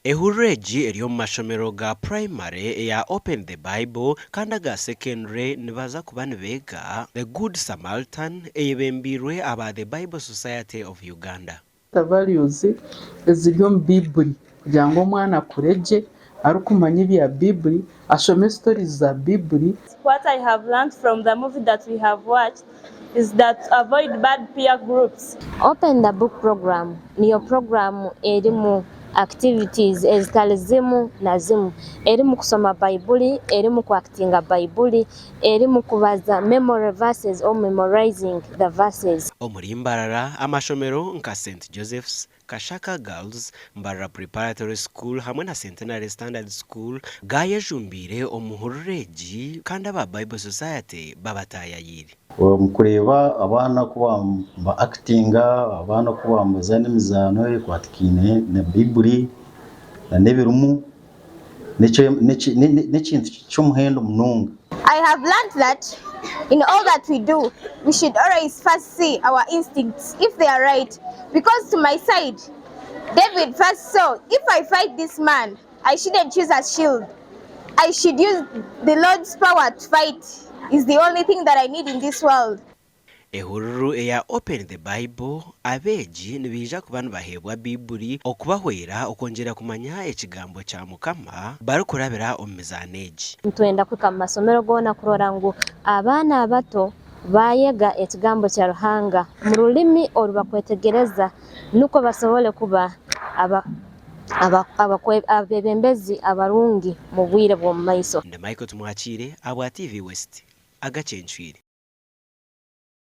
Ehururu egi eri omu mashomero ga purayimare eya Open the Bible kandi aga sekendure nibaza kuba nibeega The Good Samaritan eyebembeirwe aba The Bible Society of Uganda. Values eziri omu Baibuli kugira ngu omwana akure gye arikumanya ebya Baibuli, ashome stories za Baibuli. What I have learnt from the movie that we have watched is that to avoid bad peer groups. Open the Book Program niyo puroguraamu erimu activities ezitari zimu na zimu. Erimu kushoma Baibuli, erimu kwakitinga Baibuli, erimu kubaza memory verses or memorizing the verses. Omuri Mbarara, amashomero nka Saint Joseph's, Kashaka Girls, Mbarara Preparatory School hamwe na Centenary Standard School gaayejumbiire omu hururu egi kandi aba Bible Society babataayayiire. Omu kureeba abaana oku ba akitinga, abaana oku bazaana emizaano ekwatikaine na Baibuli n'ebirimu n'ekintu ky'omuhendo munonga. I have learnt that in all that we do, we should always first see our instincts if they are right because to my side, David first saw if I fight this man, I shouldn't use a shield. I should use the Lord's power to fight is the only thing that I need in this world. Ehururu eya Open the Bible, abeegi nibaija kuba nibaheebwa Baibuli okubahwera okwongyera kumanya Ekigambo kya Mukama barikurabira omu mizaano egi. Nitwenda kuhika mu masomero goona kurora ngu abaana abato baayega Ekigambo kya Ruhanga mu rulimi oru bakwetegyereza nukwo basobole kuba abeebembezi abarungi mu bwire bw'omu maiso. Ndi Michael Tumwakiire ahabwa TV West, agacencwire.